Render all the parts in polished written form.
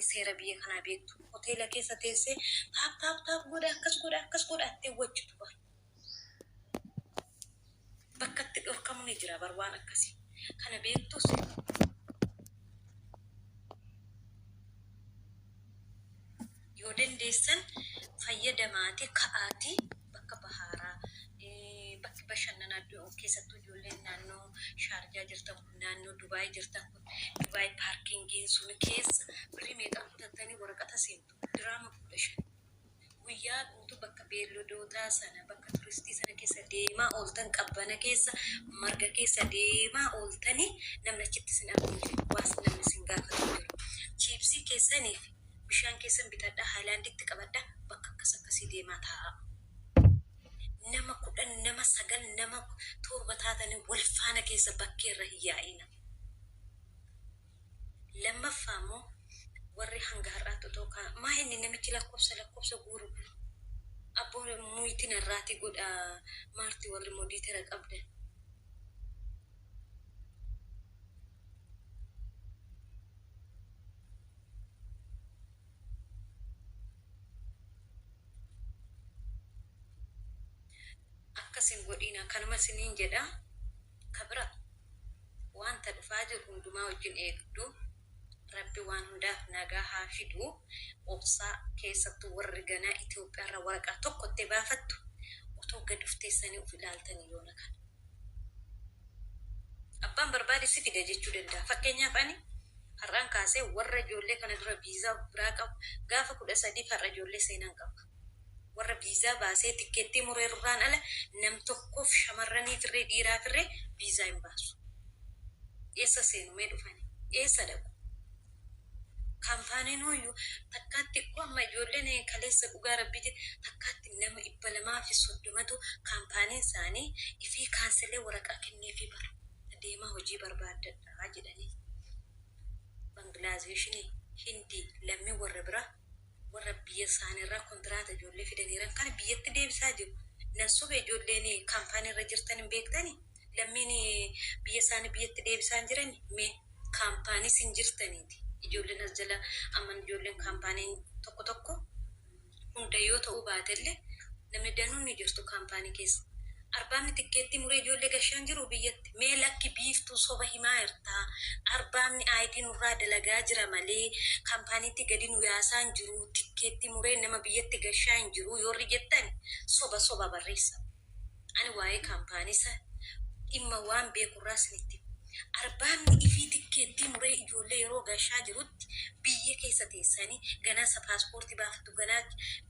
Arbaabni seera biyya kanaa beektu. Hoteela keessa teessee tap tap tap godha akkas godha akkas godha attee wajjitu bar. Bakka itti dhorkamu ni jira bar waan akkasii. Kana beektus yoo dandeessan fayyadamaati ka'aati bakka bahaaraa bakki bashannanaa keessattuu ijoolleen naannoo Shaarjaa jirtan kun naannoo Dubaay jirtan kun Dubaay paarkingiin sun keessa birrii meeqaan kutattanii waraqata seentu diraama 15 guyyaa guutuu bakka beelladootaa sana bakka turistii sana keessa deemaa ooltan qabbana keessa marga keessa deemaa ooltanii namni achitti sin argu hin jiru waas namni sin gaafatu hin jiru chiipsii keessaniif bishaan keessan bitadhaa haayilaanditti qabadhaa bakka akkas akkasii deemaa taa'aa. Nama 10 nama 9 nama 7 taatanii wal faana keessa bakkee irra hin yaa'ina. Lammaffaa immoo warri hanga har'aatti otoo kaa maa inni namichi lakkoofsa lakkoofsa guuru kun abboo muyiti narraati godha maarti warri modiitera qabdan. Akkas hin godhiinaa kanuma isiniin jedha ka bira wanta dhufaa jiru hundumaa wajjin eegdu rabbi waan hundaaf nagaa haa fidu obsaa keessattuu warri ganaa Itoophiyaa irraa waraqaa tokkottee baafattu otoo gad of teessanii of ilaaltanii yoona kana. Abbaan barbaade si fida jechuu danda'a. Fakkeenyaaf ani har'aan kaasee warra ijoollee kana dura viizaa of biraa qabu gaafa 13f har'a ijoollee seenan qaba. Warra viizaa baasee tikkeettii mureerurraan ala nam tokkoof shamarraniifirree dhiiraafirree viizaa hin baasu. Eessa seenu mee dhufani? Eessa dhaqu? Kaampaaniin hoyyu takkaatti ikkoo amma ijoolleen kaleessa dhugaa rabbii jedhe takkaatti nama 230tu kaampaaniin isaanii ifii kaanselee waraqaa kenneefii bara deemaa hojii barbaaddadhaa jedhanii Bangilaazeeshinii, Hindii, lammii warra biraa warra biyya isaaniirraa kontiraata ijoollee fidaniiran kana biyyatti deebisaa jiru. Nan sobe ijoolleen kaampaanii irra jirtan hin beektanii? Lammiin biyya isaanii biyyatti deebisaa hin jirani? Mee kaampaaniis hin jirtaniiti. Ijoolleen as jala amman ijoolleen kaampaaniin tokko tokko hunda yoo ta'uu baatellee namni danuun ni jirtu kaampaanii keessa. Arbaabni tikkeettii muree ijoollee gashaa hin jiruu biyyatti? Mee lakki biiftuu soba himaa jirtaa. Arbaabni ID nurraa dalagaa jira malee kaampaaniitti gadi nu yaasaa hin jiruu tikkeettii muree nama biyyatti gashaa hin jiruu yoorri jettan soba soba barreessa. Ani waa'ee kaampaanii san dhimma waan beekurraa isinitti hima. Arbaabni ifii tikkeettii muree ijoollee yeroo gashaa jirutti biyya keessa teessanii ganaa isa paaspoortii baafattu ganaa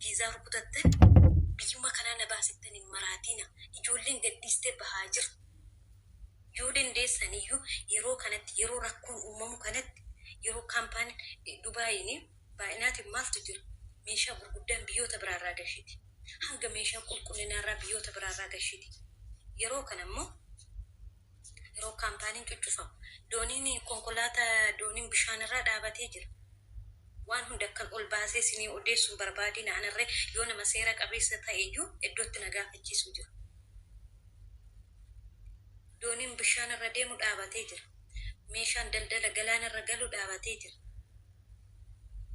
viizaa rukutattan biyyuma kanaa na baasittan hin maraatiina. Ijoolleen gad dhiistee bahaa jirti. Yoo dandeessaniyyuu yeroo kanatti yeroo rakkoon uumamu kanatti yeroo kaampaaniin Dubaayiin baay'inaatiin maaltu jira? Meeshaa gurguddaan biyyoota biraarraa gashiti. Hanga meeshaa qulqullinaarraa biyyoota biraarraa gashiti. Yeroo kana immoo yeroo kaampaaniin cuccufamu dooniin konkolaata dooniin bishaanirraa dhaabatee jira. Waan hunda akkan ol baasee isinii odeessu hin barbaadina anarree yoo nama seera qabeessa ta'e iyyuu iddootti na gaafachiisu jira. Dooniin bishaan irra deemu dhaabatee jira. Meeshaan daldala galaana irra galu dhaabatee jira.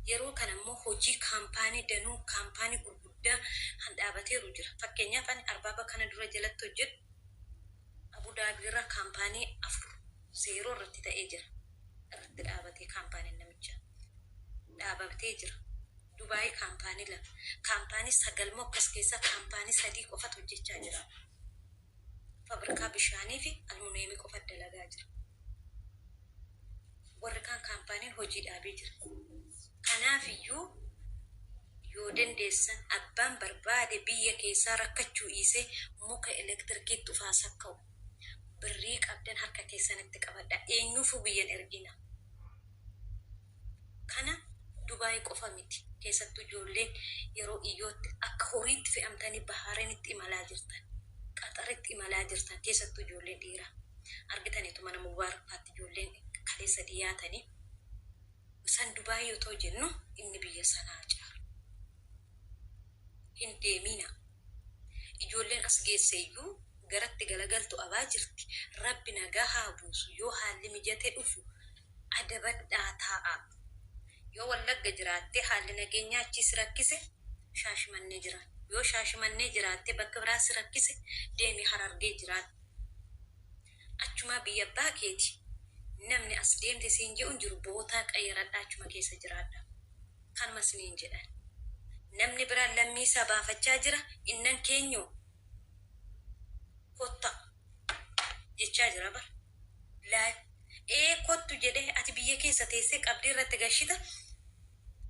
Yeroo kana immoo hojii kaampaanii danuu, kaampaanii gurguddaa han dhaabateeru jira. Fakkeenyaaf ani Arbaaba kana dura jalatti hojjedhu Abu Daabii irraa kaampaanii 4 zeeroo irratti ta'ee jira. Irratti dhaabatee kaampaaniin namichaa dhaababatee jira. Dubaayii kaampaanii 2, kaampaanii 9 moo akkas keessaa kaampaanii 3 qofatu hojjechaa jira. Fabrikaa bishaanii fi almuneemii qofa dalagaa jira. Warri kaan kaampaaniin hojii dhaabee jira. Kanaaf iyyuu yoo dandeessan abbaan barbaade biyya keessaa rakkachuu dhiisee muka elektirkiitti of haa sakka'u. Birrii qabdan harka keessanitti qabadhaa. Eenyuufuu biyya hin erginaa. Kana Dubai qofa miti keessattuu ijoolleen yeroo iyyootti akka horiitti fe'amtanii Bahaarenitti imalaa jirtan, Qaxaritti imalaa jirtan keessattuu ijoolleen dhiiraa. Argitaniitu mana Mubaarak faatti ijoolleen kaleessa dhiyaatanii. San Dubai otoo jennu inni biyya sanaa caalu. Hin deemiinaa. Ijoolleen as geesse iyyuu garatti galagaltu abaa jirti. Rabbi nagaa haa buusu yoo haalli mijate dhufu adabadhaa taa'aa. Yoo Wallagga jiraatte haalli nageenyaa achii si rakkise Shaashimannee jiraadhu. Yoo Shaashimannee jiraatte bakka biraa si rakkise deemi Harargee jiraadhu. Achumaa biyya abbaa keeti. Namni as deemte siin je'u hin jiru bootaa qayyaradhaa achuma keessa jiraadhaa. Kanuma isiniin jedhan. Namni biraa lammii isaa baafachaa jira innan keenyoo kottaa jechaa jira bar. Live ee kottu jedhee ati biyya keessa teessee qabdii irratti gashita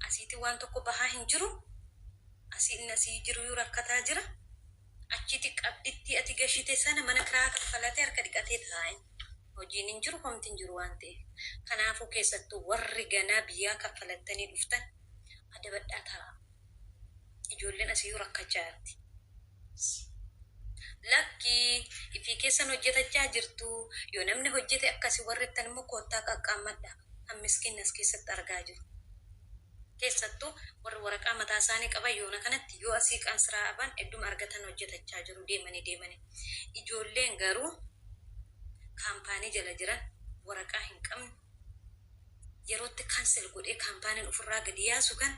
asiitii waan tokko bahaa hin jiru asii inni asii jiruyyuu rakkataa jira achiiti qabdittii ati gashite sana mana kiraa kaffalatee harka dhiqatee taa'e hojiin hin jiru homti hin jiru waan ta'eef kanaafuu keessattuu warri ganaa biyyaa kaffalattanii dhuftan adabadhaa taa'a ijoolleen asiyyuu rakkachaa jirti. Lakki ifii keessan hojjetachaa jirtu yoo namni hojjete akkasi warri jettan immoo koottaa qaqqaammadhaa kan miskiinni as keessatti argaa jiru. Keessattuu warri waraqaa mataa isaanii qaban yoona kanatti yoo asii qansiraa aban edduma argatan hojjetachaa jiru deemanii deemanii. Ijoolleen garuu kaampaanii jala jiran waraqaa hin qabne yerootti cancel godhee kaampaaniin ofirraa gadi yaasu kan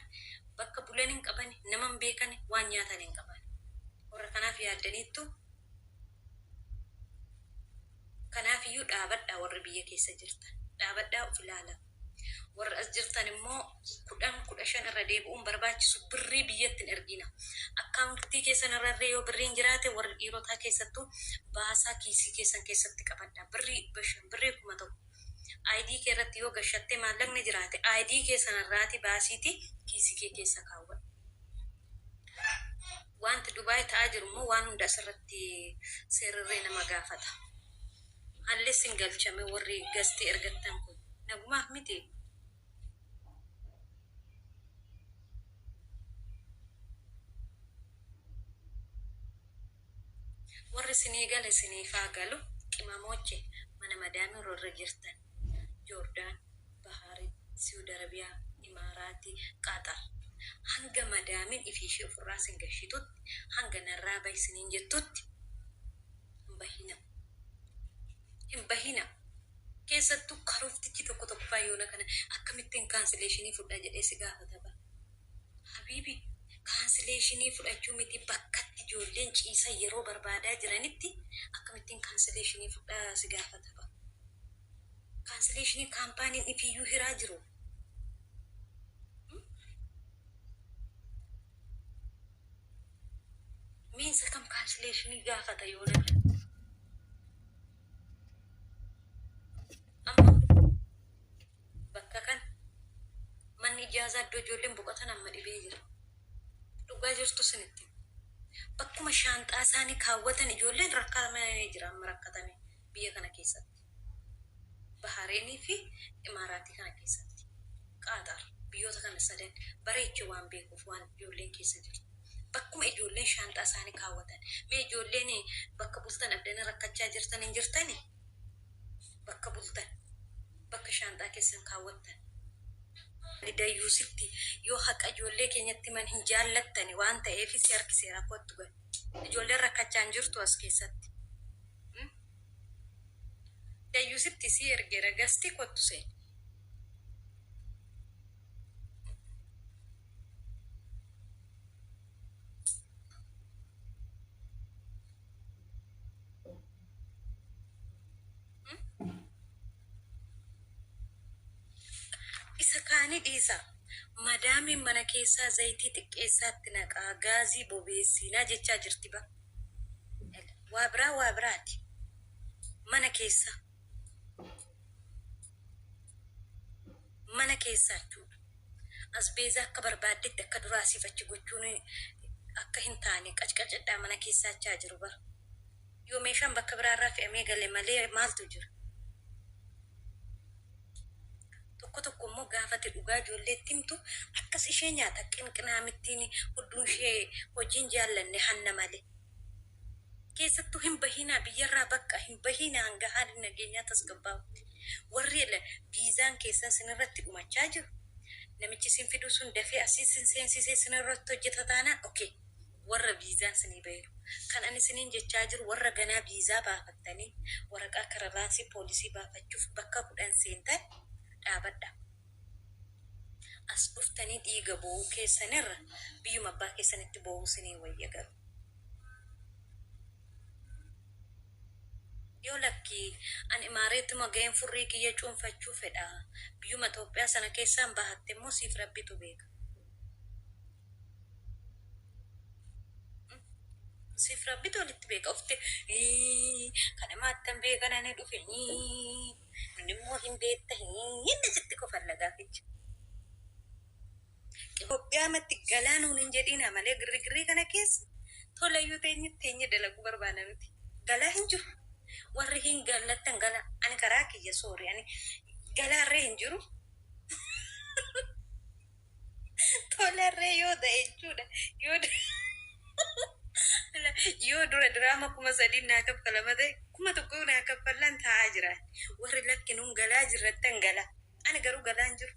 bakka bulan hin qabani, nama hin beekani, waan nyaatan hin qabani. Warra kanaaf yaaddaniittu? Kanaaf iyyuu dhaabadhaa warri biyya keessa jirtan. Dhaabadhaa of ilaalaa. Warri as jirtan immoo 10, 15 irra deebi'uun barbaachisu birrii biyyatti hin ergina. Akkaawuntii keessan irra illee yoo birriin jiraate warri dhiirotaa keessattuu baasaa kiisii keessan keessatti qabadhaa. Birrii 500, birrii 1000. ID kee irratti yoo gashattee maallaqni jiraate ID kee sanarraati baasiiti kiisii kee keessa kaawwadhu. Wanti Dubaay ta'aa jiru immoo waan hunda asirratti seerrirree nama gaafata. Hallis hin galchame warri gastii ergattan kun nagumaaf miti. Warri sinii gale siniif haa galu qimamooche mana madaamii warri jirtan Joordaan, Bahaarin, Si'ud Arabiyaa, Imaaraati, Qaaxar hanga madaamin ifiishee ofirraa sin gashitutti hanga narraa bahi siniin jettutti hin bahinaa. Hin bahinaa. Keessattuu karooftichi tokko tokko faa yoona kana akkamittiin kaansileeshinii fudha jedhee si gaafata bara. Habiibi kaansileeshinii fudhachuu miti bakkatti ijoolleen ciisan yeroo barbaadaa jiranitti akkamittiin kaansileeshinii fudhaa si gaafata bara. Kaansileeshinii kaampaaniin ifiyyuu hiraa jiru. Miinsa kam kaansileeshinii gaafata yoona kana. Amma bakka kana manni ijaazaa iddoo ijoolleen boqotan amma dhibee jira. Dhugaa jirtu isinitti hima. Bakkuma shaanxaa isaanii kaawwatan ijoolleen rakkatamee jira amma rakkatame biyya kana keessatti. Bahareenii fi Imaaraatii kana keessatti. Qaaxaar biyyoota kana sadan bareeche waan beekuuf waan ijoolleen keessa jirtu. Bakkuma ijoolleen shaanxaa isaanii kaawwatan. Mee ijoolleen bakka bultan dhabdanii rakkachaa jirtan hin jirtanii? Bakka bultan, bakka shaanxaa keessan kaawwattan. Dayyuusitti yoo haqa ijoollee keenyatti himan hin jaallattani waan ta'eef si harkiseera kottu gali. Ijoolleen rakkachaa hin jirtu as keessatti. Dayyuusitti si ergeera gasti kottu seeni. Isa kaanii dhiisaa. Madaamiin mana keessaa zayitii xiqqeessaatti naqaa, gaazii bobeessiinaa jechaa jirti bar. Waa biraa waa biraati. Mana keessaa. Mana keessaa jechuudha. Asbeezaa akka barbaaddetti akka duraa asiif achi gochuun akka hin taane qacqacadhaa mana keessaachaa jiru bar. Yoo meeshaan bakka biraarraa fe'amee gale malee maaltu jira? Tokko tokko immoo gaafa ati dhugaa ijoolleetti himtu akkas ishee nyaata qinqinaamittiin hudduun ishee hojiin jaallanne hanna malee. Keessattuu hin bahinaa biyyarraa bakka hin bahinaa hanga haalli nageenyaa tasgabbaa'utti. Warri viizaan keessan sinirratti dhumachaa jiru. Namichi isin fiduu sun dafee asii sin seensisee sinirratti hojjeta taanaan okay. Warra viizaan sinii baheeru. Kan ani isiniin jechaa jiru warra ganaa viizaa baafattanii waraqaa kararaansii poolisii baafachuuf bakka 10 seentan dhaabadhaa. As dhuftanii dhiiga boo'uu keessanirra biyyuma abbaa keessanitti boo'uu isinii wayya garuu. Yoo lakkii ani imaareetuma ga'een furrii kiyya cuunfachuu fedha biyyuma Itoophiyaa sana keessaan bahatte immoo siif rabbitu beeka. Siif rabbitu walitti beeka ufte kana maattan beekan ani dhufe nun immoo hin beekta inni sitti kofalla gaaficha. Itoophiyaamatti galaa nuun hin jedhiinaa malee girrigirrii kana keessa tolayyuu teenye teenye dalaguu barbaana nuti. Galaa hin jiru. Warri hin gallattan gala. Ani karaa kiyya soori. Ani galaarree hin jiru. Tolarree yoo ta'e jechuudha. Yoo yoo dura diraama 3000 naa kaffalama ta'e 1000 naa kaffallaan taa'aa jira. Warri lakki nuun galaa jirrattan gala. Ani garuu galaa hin jiru.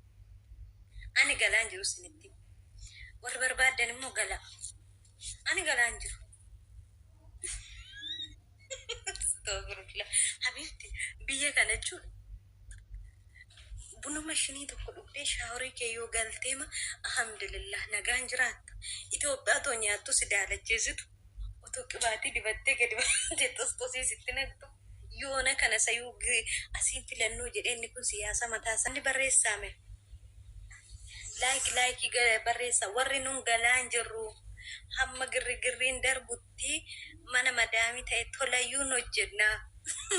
Ani galaa hin jiru isinitti. Warri barbaaddan immoo galaa. Ani galaa hin jiru. Astagfirullah. Habiibti biyya kana jechuun bunuma shinii tokko dhugdee shaaworii kee yoo galteema alhamdulillah nagaan jiraatta. Itoophiyaa too nyaattu si daalacheessitu otoo qibaatii dibattee gadi baatee xosxosii sitti naqxu. Yoona kana sayuu asiin filannoo jedhee inni kun siyaasa mataa isaa inni barreessaame. Like like barreessa warri nun galaa hin jirru hamma girrigirriin darbutti mana madaamii ta'e tolayyuu hin hojjenna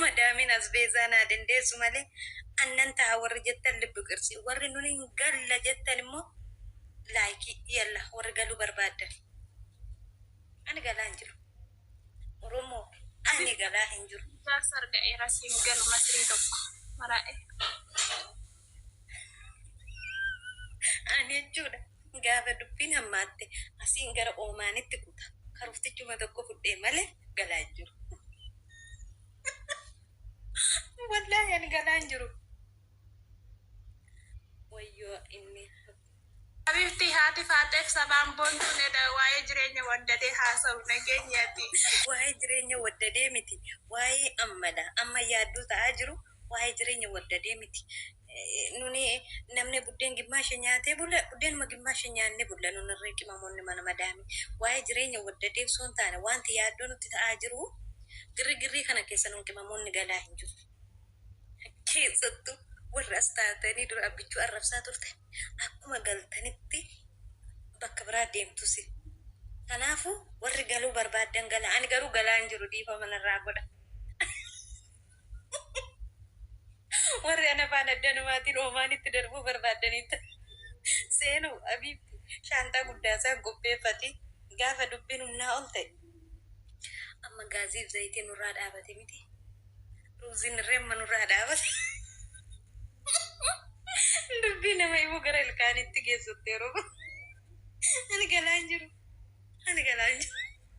madaamiin asbeezaa naa dandeessu malee annan ta'a warri jettan libbi qirsi warri nun hin galla jettan immoo like yalla warri galuu barbaaddan ani galaa hin jiru oromoo ani galaa hin jiru. Jaarsa arga'eera siin galu masrii tokko maraa'e. Ani jechuudha gaafa dubbiin hammaatte asiin gara Oomaanitti kuta. Karuftichuma tokko fudhee malee galaa hin jiru. Wallaahi ani galaa hin jiru. Wayyoo inni. Habibti haati faaxeef sabaan boontuun eda waa'ee jireenya waddadee haasa'u nageenyaati. Waa'ee jireenya waddadee miti. Waa'ee ammadha. Amma yaaddoo ta'aa jiru waa'ee jireenya waddadee miti. Nuni namni buddeen gimmaasha nyaatee bula buddeenuma gimmaasha nyaannee bulla nun irree qimamoonni mana madaami. Waa'ee jireenya waddadee osoo hin taane wanti yaaddoo nutti ta'aa jiru girrigirrii kana keessa nun qimamoonni galaa hin jiru. Keessattuu warra as taatanii dura abbichuu arrabsaa turtan akkuma galtanitti bakka biraa deemtusi. Kanaafuu warri galuu barbaaddan gala. Ani garuu galaa hin jiru dhiifama narraa godha. Warri ana faana addanumaatiin Oomaanitti darbuu barbaaddanitti seenuu abiibti shaanxaa guddaa isaan qopheeffati gaafa dubbiin humnaa ol ta'e. Amma gaaziif zayitiin nurraa dhaabate miti. Ruuziin irree amma nurraa dhaabate. Dubbii nama himuu gara ilkaanitti geessutti yeroo kun. Ani galaa hin jiru. Ani galaa hin jiru.